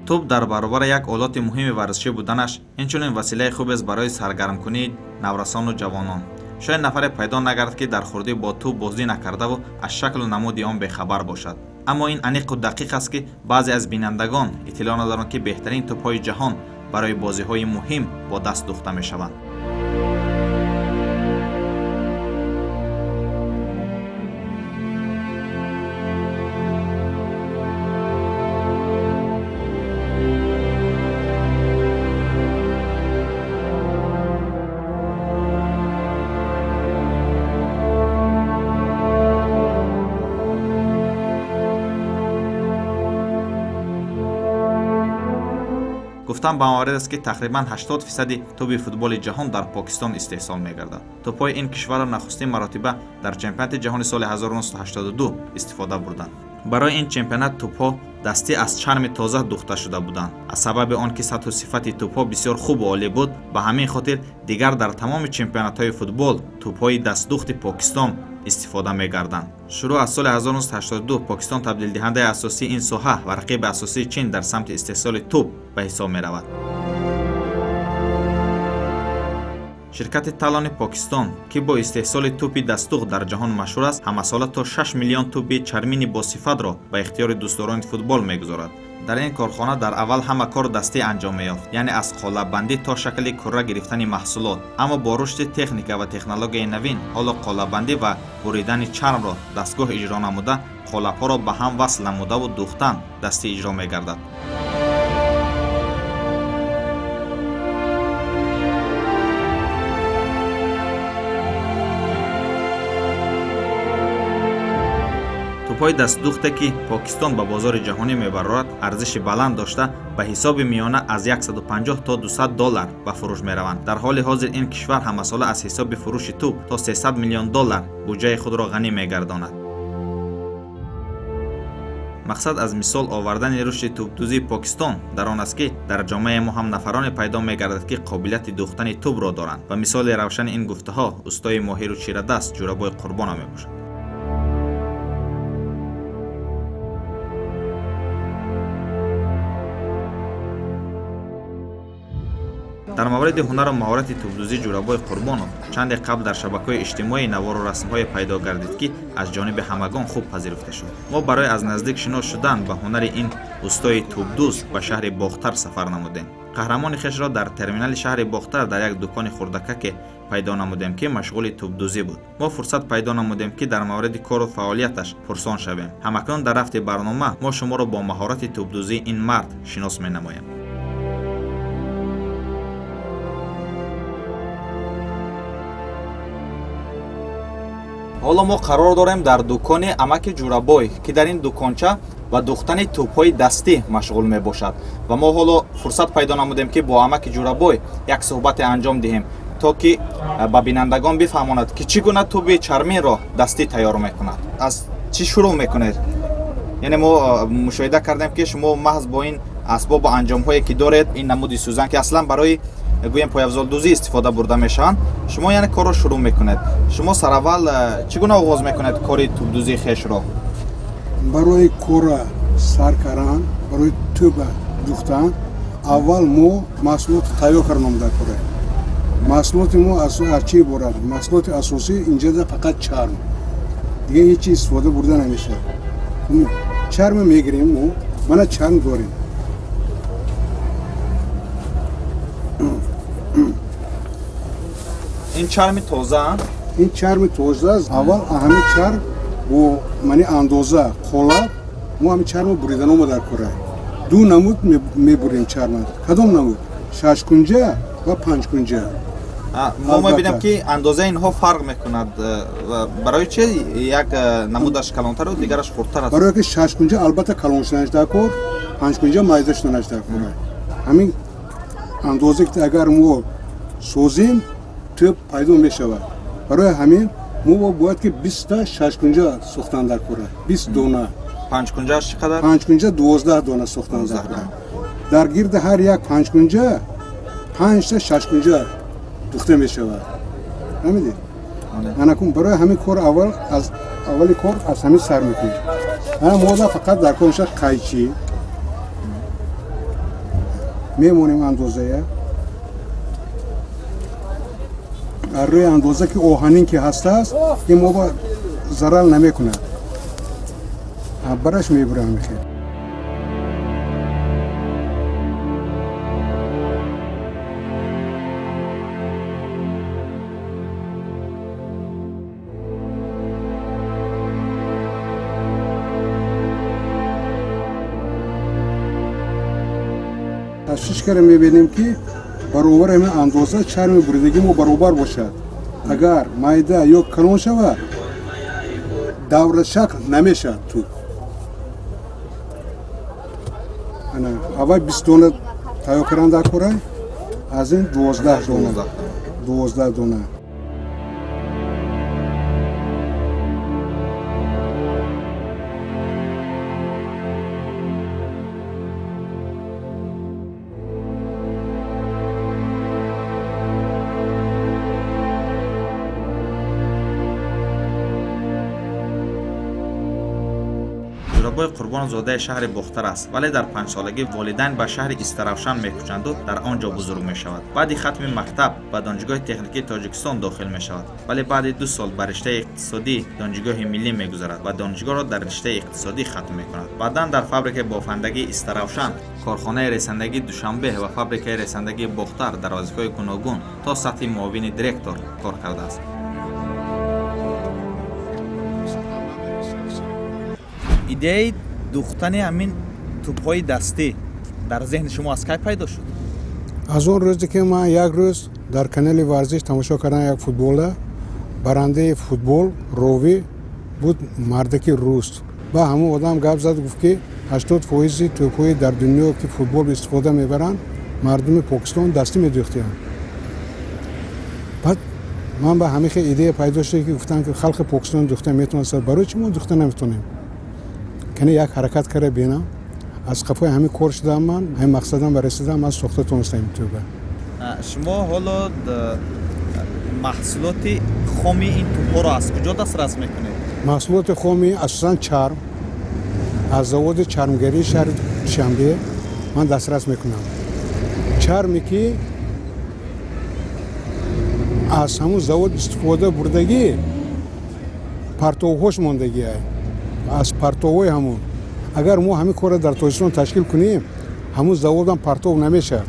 Тӯб дар баробари як олоти муҳими варзишӣ буданаш, инчунин василаи хубест барои саргармкунии наврасону ҷавонон. Шояд нафаре пайдо нагардад, ки дар хурдӣ бо тӯб бозӣ накардаву аз шаклу намуди он бехабар бошад. Аммо ин аниқу дақиқ аст, ки баъзе аз бинандагон иттилоъ надоранд, ки беҳтарин тӯбҳои ҷаҳон барои бозиҳои муҳим бо даст духта мешаванд. Гуфтан ба маврид аст, ки тақрибан 80 фисади тӯби футболи ҷаҳон дар Покистон истеҳсол мегардад. Тӯбҳои ин кишварро нахустин маротиба дар чемпионати ҷаҳони соли 1982 истифода бурданд. Барои ин чемпионат тӯбҳо дастӣ аз чарми тоза духта шуда буданд. Аз сабаби он ки сатҳу сифати тӯбҳо бисёр хубу олӣ буд, ба ҳамин хотир дигар дар тамоми чемпионатҳои футбол тӯбҳои дастдухти Покистон истифода мегарданд. Шурӯъ аз соли 1982 Покистон табдилдиҳандаи асосии ин соҳа ва рақиби асосии Чин дар самти истеҳсоли тӯб ба ҳисоб меравад. Ширкати Талони Покистон, ки бо истеҳсоли тӯпи дастдухт дар ҷаҳон машҳур аст, ҳамасола то 6 миллион тӯпи чармини босифатро ба ихтиёри дӯстдорони футбол мегузорад. Дар ин корхона дар аввал ҳама кор дастӣ анҷом меёфт, яъне аз қолаббандӣ то шакли курра гирифтани маҳсулот. Аммо бо рушди техника ва технологияи навин ҳоло қолаббандӣ ва буридани чармро дастгоҳ иҷро намуда, қолабҳоро ба ҳам васл намудаву духтан дастӣ иҷро мегардад. Тӯбҳои дастдухте, ки Покистон ба бозори ҷаҳонӣ мебарорад, арзиши баланд дошта, ба ҳисоби миёна аз 150 то 200 доллар ба фурӯш мераванд. Дар ҳоли ҳозир ин кишвар ҳамасола аз ҳисоби фурӯши тӯб то 300 миллион доллар буҷаи худро ғанӣ мегардонад. Мақсад аз мисол овардани рушди тӯбдӯзии Покистон дар он аст, ки дар ҷомеаи мо ҳам нафароне пайдо мегардад, ки қобилияти духтани тӯбро доранд, ва мисоли равшани ин гуфтаҳо устои моҳиру чирадаст Ҷӯрабой Қурбонов мебошад. Дар мавриди ҳунару маҳорати тӯбдӯзӣ Ҷӯрабой Қурбонов чанде қабл дар шабакаҳои иҷтимоӣ навору расмҳое пайдо гардид, ки аз ҷониби ҳамагон хуб пазируфта шуд. Мо барои аз наздик шинос шудан ба ҳунари ин устои тӯбдӯз ба шаҳри Бохтар сафар намудем. Қаҳрамони хешро дар терминали шаҳри Бохтар дар як дукони хурдакаке пайдо намудем, ки машғули тӯбдӯзӣ буд. Мо фурсат пайдо намудем, ки дар мавриди кору фаъолияташ пурсон шавем. Ҳамакнун дар рафти барнома мо шуморо бо маҳорати тӯбдӯзии ин мард шинос менамоем. Ҳоло мо қарор дорем дар дукони амаки Ҷӯрабой, ки дар ин дуконча ба духтани тӯбҳои дастӣ машғул мебошад, ва мо ҳоло фурсат пайдо намудем, ки бо амаки Ҷӯрабой як суҳбате анҷом диҳем, то ки ба бинандагон бифаҳмонад, ки чӣ гуна тӯби чарминро дастӣ тайёр мекунад. Аз чӣ шурӯъ мекунед? Яъне мо мушоҳида кардем, ки шумо маҳз бо ин асбобу анҷомҳое, ки доред, ин намуди сӯзан, ки аслан барои, гӯем, пойафзолдӯзӣ истифода бурда мешаванд, шумо яъне корро шурӯъ мекунед. Шумо сараввал чӣ гуна оғоз мекунед кори тӯбдӯзии хешро? Барои кора сар кардан, барои тӯба духтан, аввал мо маҳсулотро тайёр кардан дар кора. Маҳсулоти мо аз чӣ иборат? Маҳсулоти асосӣ инҷода фақат чарм, дигар ҳеҷ чиз истифода бурда намешавад. Чарма мегирем мо, мана чарм дорем. Ин чарми тоза? Ин чарми тоза аст. Аввал ҳамин чарм бо мани андоза қолаб мо ҳамин чармро буридан ома дар кора. Ду намуд мебурем чарма. Кадом намуд? Шашкунҷа ва панҷкунҷа. Мо мебинем, ки андозаи инҳо фарқ мекунад. Барои чи як намудаш калонтару дигараш хурдтар аст? Барое ки шашкунҷа албатта калон шуданаш дар кор, панҷкунҷа майда шуданаш дар кор. Ҳамин андозе ки агар мо созем, тӯб пайдо мешавад. Барои ҳамин мо бояд ки 20-та шашкунҷа сохтан дар кора, 20 дона. Панҷкунҷааш чӣ қадар? Панҷкунҷа 12 дона сохтан дар кора. Дар гирди ҳар як панҷкунҷа панҷта шашкунҷа духта мешавад, фаҳмидед? Анакун барои ҳамин кор аввал аз аввали кор аз ҳамин сар мекунем. Ана мода фақат дар кор мешавад қайчи. Мемонем андозая. Аз рӯи андоза ки оҳанин ки ҳастааст, ин мо ба зарар намекунад. Бараш мебурам мехел. Ташвиш кардем, мебинем ки баробар ҳамин андоза чарми буридагӣ мо баробар бошад. Агар майда ё калон шавад, даврашакл намешавад туп. Ана аввал 20 дона тайёр кардан дар кора, аз ин 12 дона. 12 дона. Ҷӯрабой Қурбонов зодаи шаҳри Бохтар аст, вале дар панҷсолагӣ волидайн ба шаҳри Истаравшан мекӯчанду дар он ҷо бузург мешавад. Баъди хатми мактаб ба Донишгоҳи техникии Тоҷикистон дохил мешавад, вале баъди 2 сол ба риштаи иқтисодии Донишгоҳи миллӣ мегузарад ва донишгоҳро дар риштаи иқтисодӣ хатм мекунад. Баъдан дар фабрикаи бофандагии Истаравшан, корхонаи ресандагии Душанбе ва фабрикаи ресандагии Бохтар дар вазифаҳои гуногун то сатҳи муовини директор кор кардааст. Идеяи духтани ҳамин тӯбҳои дастӣ дар зеҳни шумо аз кай пайдо шуд? Аз он рӯзе ки ман як рӯз дар канали варзиш тамошо кардам як футбола, барандаи футбол ровӣ буд мардаки рус. Ба ҳамон одам гап зад, гуфт ки 80% тӯбҳои дар дунё ки футбол истифода мебаранд, мардуми Покистон дастӣ медӯхтианд. Баъд ман ба ҳамин хел идея пайдо шуд, ки гуфтам ки халқи Покистон духта метавонистад, барои чӣ мо духта наметавонем? Кане як ҳаракат карда бинам. Аз қафои ҳамин кор шудам, ман ҳамин мақсадам ба расидам, ман сохта тонистам ин тӯба. Шумо ҳоло маҳсулоти хоми ин тӯбҳоро аз куҷо дастрас мекунед? Маҳсулоти хоми асосан чарм аз заводи чармгарии шаҳри Душанбе ман дастрас мекунам. Чарме ки аз ҳамун завод истифода бурдагӣ, партовҳош мондагиай, аз партовҳои ҳамун. Агар мо ҳамин корро дар Тоҷикистон ташкил кунем, ҳамун заводам партов намешавад,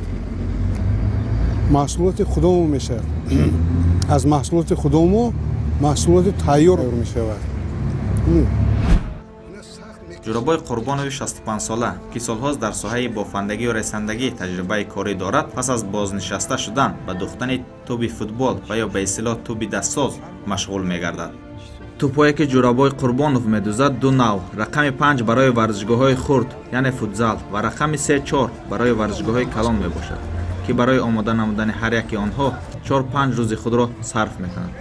маҳсулоти худомо мешавад. Аз маҳсулоти худомо маҳсулоти тайёр мешавад. Ҷӯрабой Қурбонови 65сола, ки солҳост дар соҳаи бофандагию ресандагӣ таҷрибаи корӣ дорад, пас аз бознишаста шудан ба духтани тӯби футбол ва ё ба истилоҳ тӯби дастсоз машғул мегардад. Тӯбҳое ки Ҷӯрабой Қурбонов медӯзад ду нав: рақами 5 барои варзишгоҳҳои хурд, яъне футзал, ва рақами 3-4 барои варзишгоҳҳои калон мебошад, ки барои омода намудани ҳар яки онҳо 4-5 рӯзи худро сарф мекунад.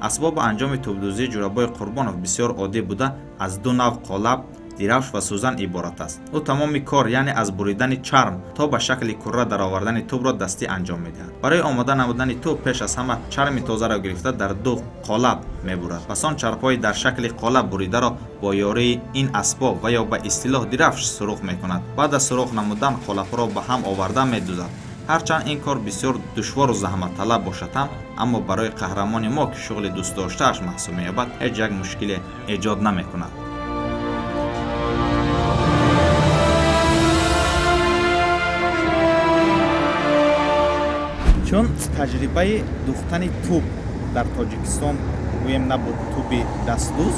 Асбоби анҷоми тӯбдӯзии Ҷӯрабой Қурбонов бисёр оддӣ буда, аз ду нав қолаб, диравш ва сӯзан иборат аст. Ӯ тамоми кор, яъне аз буридани чарм то ба шакли курра даровардани тӯбро дастӣ анҷом медиҳад. Барои омода намудани тӯб пеш аз ҳама чарми тозаро гирифта дар ду қолаб мебурад. Пас он чарбҳои дар шакли қолаб буридаро бо ёрии ин асбоб ва ё ба истилоҳ диравш сурух мекунад. Баъд аз сурух намудан қолабҳоро ба ҳам оварда медӯзад. Ҳарчанд ин кор бисёр душвору заҳматталаб бошад ҳам, аммо барои қаҳрамони мо, ки шуғли дӯстдоштааш маҳсуб меёбад, ҳеҷ як мушкиле эҷод намекунад. Чун таҷрибаи духтани тӯб дар Тоҷикистон гӯем набуд, тӯби дастдӯз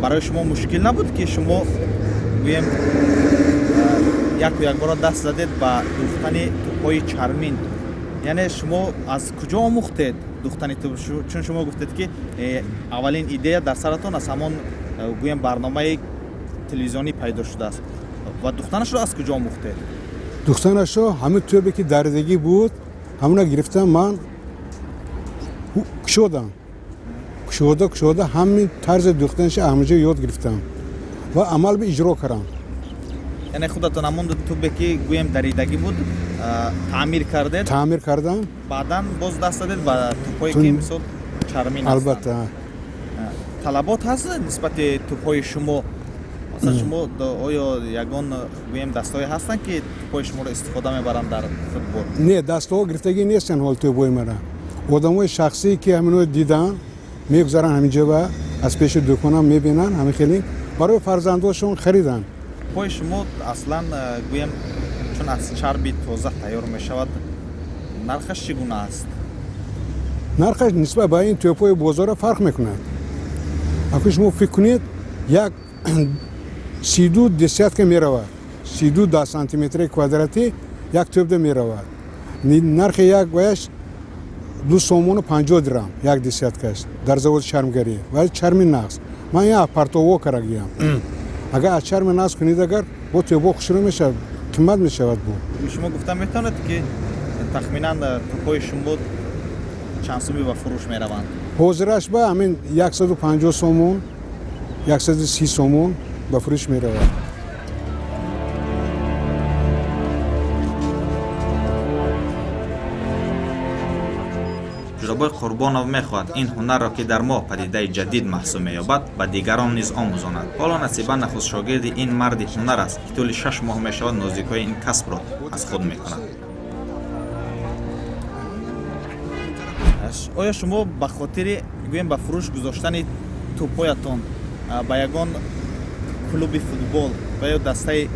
барои шумо мушкил набуд, ки шумо гӯем яку якбора даст задед ба духтани тӯбҳои чармин? Яъне шумо аз куҷо омӯхтед духтани тӯб? Чун шумо гуфтед, ки аввалин идея дар саратон аз ҳамон гӯем барномаи телевизионӣ пайдо шудааст, ва духтанашро аз куҷо омӯхтед? Духтанашро ҳамин тӯбе ки даридагӣ буд, ҳамона гирифтам, ман кушодам, кушода кушода ҳамин тарзи духтанаша ҳамаҷо ёд гирифтам ва амал ба иҷро кардам. Яъне худатон ҳамон тӯбе ки гӯем даридагӣ буд таъмир кардед? Таъмир кардам. Баъдан боз даст задед ба тӯбҳое ки мисол чармин. Албатта. Талабот ҳаст нисбати тӯбҳои шумо? Масалан, шумо оё ягон, гӯем, дастаҳое ҳастанд, ки тӯбҳои шуморо истифода мебаранд дар футбол? Не, дастаҳо гирифтагӣ нестанд ҳол тӯбҳои мара. Одамои шахсӣ, ки ҳамино диданд, мегузаранд ҳаминҷо ва аз пеши дуконам мебинанд, ҳамин хеле барои фарзандошон хариданд. Тӯбҳои шумо аслан, гӯем, чун аз чарби тоза тайёр мешавад, нархаш чӣ гуна аст? Нархаш нисбат ба ин тӯбҳои бозора фарқ мекунад. Аку шумо фикр кунед, як 32 десятка меравад, 32 10 сантиметри квадратӣ як тӯбда меравад. Нархи як ваяш 2 сомону 50 дирам як десяткаш дар заводи чармгарӣ ва чарми нағз. Ман ин партово карагиям. Агар аз чарми нағз кунед, агар бо тӯбҳо хушрӯ мешавад, қимат мешавад бо. Шумо гуфта метавонед, ки тахминан тӯбҳои шумо чанд суми ба фурӯш мераванд? Ҳозираш ба ҳамин 150 сомон, 130 сомон ба фурӯш меравад. Ҷӯрабой Қурбонов мехоҳад ин ҳунарро, ки дар мо падидаи ҷадид маҳсуб меёбад, ба дигарон низ омӯзонад. Ҳоло Насиба нахуст шогирди ин марди ҳунар аст, ки тӯли 6 моҳ мешавад нозикиҳои ин касбро аз худ мекунад. Оё шумо ба хотири, гӯем, ба фурӯш гузоштани тӯбҳоятон ба ягон клуби футбол ва ё дастаи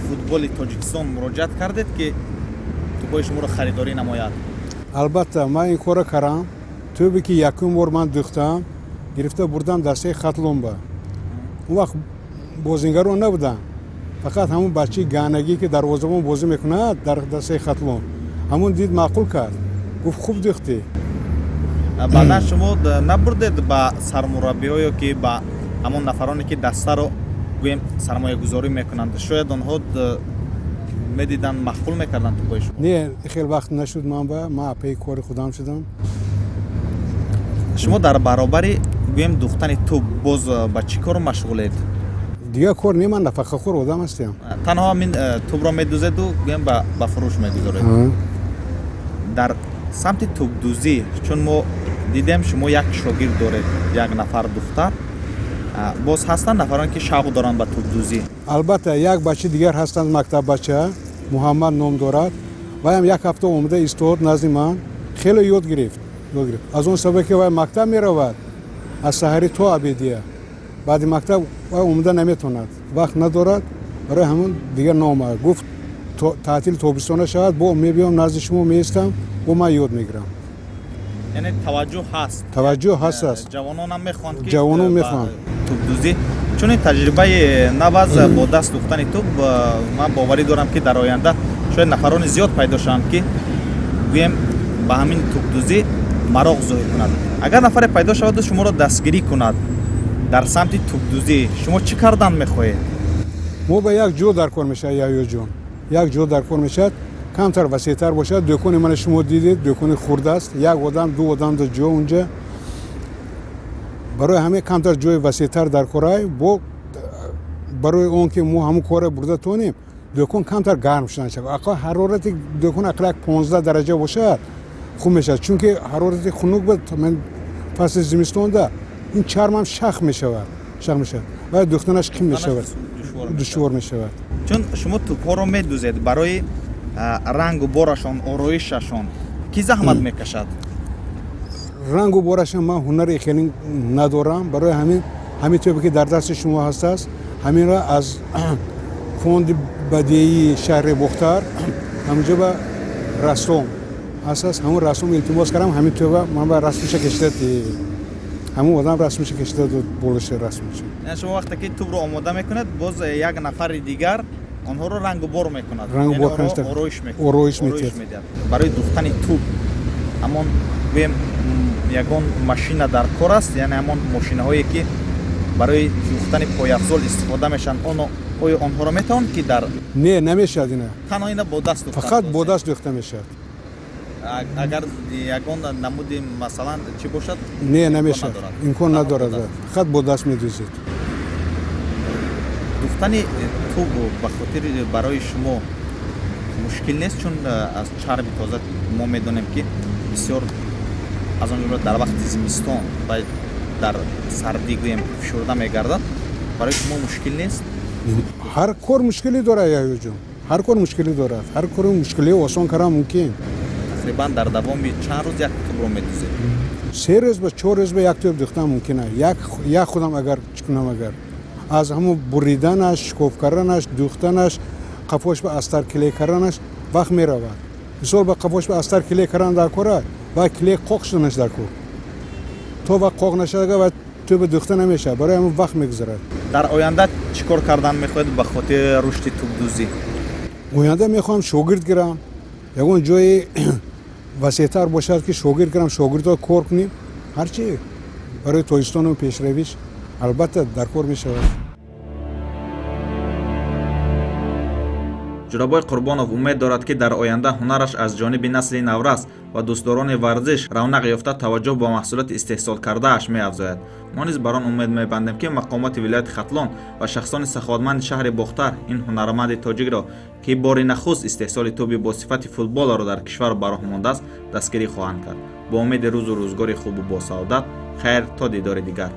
футболи Тоҷикистон муроҷиат кардед, ки тӯбҳои шуморо харидорӣ намояд? Албатта, ман ин корро кардам. Тӯбе ки якум бор ман дӯхтам, гирифта бурдам дастаи Хатлонба. Он вақт бозингарон набуданд, фақат ҳамун бачаи ганагӣ, ки дарвозабон бозӣ мекунад дар дастаи Хатлон, ҳамун дид, маъқул кард, гуфт: «Хуб дӯхтӣ». Баъдан шумо набурдед ба сармураббиҳо ё ки ба ҳамон нафароне, ки дастаро, гӯем, сармоягузорӣ мекунанд? Шояд онҳо медиданд, маъқул мекарданд тӯбҳои шумо? Не, хел вақт нашуд. Ман ба ман апаи кори худам шудам. Шумо дар баробари, гӯем, дӯхтани тӯб боз ба чӣ кор машғулед? Дигар кор не, ман нафақахӯр одам ҳастем. Танҳо ҳамин тӯбро медӯзеду, гӯем, ба фурӯш мегузоред? Дар самти тӯбдӯзӣ, чун мо дидем, шумо як шогирд доред, як нафар духтар. Боз ҳастанд нафароне, ки шавқ доранд ба тӯбдӯзӣ? Албатта, як бача дигар ҳастанд, мактаббача, Муҳаммад ном дорад. Вайам як ҳафта омада истод назди ман, хеле ёд гирифт, ёд гирифт. Аз он сабаб, ки вай мактаб меравад аз саҳарӣ то обедия, баъди мактаб вай омада наметавонад, вақт надорад. Барои ҳамон дигар наомад. Гуфт: «Таътили тобистона шавад, бо мебиём назди шумо, меистам, бо ман ёд мегирам». Яъне таваҷҷӯҳ ҳаст? Таваҷҷӯҳ ҳаст аст. Ҷавононам мехоҳанд, ки Ҷавонон ба мехоҳанд. тӯбдӯзӣ, чунин таҷрибаи нав аз бо даст дӯхтани тӯб, ман боварӣ дорам, ки дар оянда шояд нафарони зиёд пайдо шаванд, ки, гӯем, ба ҳамин тӯбдӯзӣ мароқ зоҳир кунад. Агар нафаре пайдо шаваду шуморо дастгирӣ кунад дар самти тӯбдӯзӣ, шумо чӣ кардан мехоҳед? Мо ба як ҷо дар кор мешавад, Яҳёҷон, як ҷо дар кор мешавад, камтар васеътар бошад. Дӯкони мана шумо дидед, дӯкони хурд аст, як одам, ду одам дар ҷо унҷа. Барои ҳамин камтар ҷои васеътар дар корай. Бо барои он ки мо ҳамун корро бурда тонем, дӯкон камтар гарм шудан шавад. Ақал ҳарорати дӯкон ақал як 15 дараҷа бошад, хуб мешавад, чунки ҳарорати хунук буд, фасли зимистонда ин чармам шах мешавад, шах мешавад ва дӯхтанаш қин мешавад, душвор мешавад. Чун шумо тӯбҳоро медӯзед, барои рангу борашон, ороишашон кӣ заҳмат мекашад? Рангу борашон ман ҳунари хеле надорам. Барои ҳамин ҳамин тӯбе, ки дар дасти шумо ҳастааст, ҳаминро аз фонди бадеии шаҳри Бохтар, ҳаминҷо ба рассом ҳастааст, ҳамун рассом илтимос кардам, ҳамин тӯба ман ба расмиша кашида, ҳамун одам расмиша кашида дод, болаша расмиша. Яъне шумо вақте ки тӯбро омода мекунед, боз як нафари дигар онҳоро рангу бор мекунад? Рангу бор. Ороиш мекунад? Ороиш медиҳад. Барои дӯхтани тӯб ҳамон, гӯем, ягон машина дар кор аст? Яъне ҳамон мошинаҳое, ки барои дӯхтани пойафзол истифода мешаванд, оно оё онҳоро метавон ки дар Не, намешавад ина. Танҳо ина бо даст дӯхтан? Фақат бо даст дӯхта мешавад. Агар ягон намуди, масалан, чӣ бошад? Не, намешавад, имкон надорад, фақат бо даст медӯзед. Дӯхтани тӯб ба хотири барои шумо мушкил нест? Чун аз чарби тоза мо медонем, ки бисёр, аз он ҷумла дар вақти зимистон ва Дар сардӣ, гӯем, фишурда мегардад, барои шумо мушкил нест? Ҳар кор мушкилӣ дорад, Яҳёҷон, ҳар кор мушкилӣ дорад. Ҳар кори мушкилӣ осон кардан мумкин. Тақрибан дар давоми чанд рӯз як тӯбро медӯзед? 3 рӯз ба 4 рӯз ба як тӯб духтан мумкин аст, як худам агар чӣ кунам, агар аз ҳамун буриданаш, шикоф карданаш, духтанаш, қафош ба астар клей карданаш вақт меравад. Мисол, ба қафош ба астар клей кардан дар кора ва клей қоқ шуданаш дар кор, то вақт қоқ нашуда ва тӯба духта намешавад. Барои ҳамун вақт мегузарад. Дар оянда чӣ кор кардан мехоҳед ба хотири рушди тӯбдӯзӣ? Оянда мехоҳам шогирд гирам, ягон ҷои васеътар бошад, ки шогирд гирам, шогирдҳо кор кунем. Ҳарчи барои Тоҷикистону пешравиш, албатта, дар кор мешавад. Ҷурабой Қурбонов умед дорад, ки дар оянда ҳунараш аз ҷониби насли наврас ва дӯстдорони варзиш равнақ ёфта, таваҷҷӯҳ ба маҳсулоти истеҳсолкардааш меафзояд. Мо низ бар он умед мебандем, ки мақомоти вилояти Хатлон ва шахсони саховатманди шаҳри Бохтар ин ҳунарманди тоҷикро, ки бори нахуст истеҳсоли тӯби бо сифати футболро дар кишвар ба роҳ мондааст, дастгирӣ хоҳанд кард. Бо умеди рӯзу рӯзгори хубу босаодат, хайр, то дидори дигар.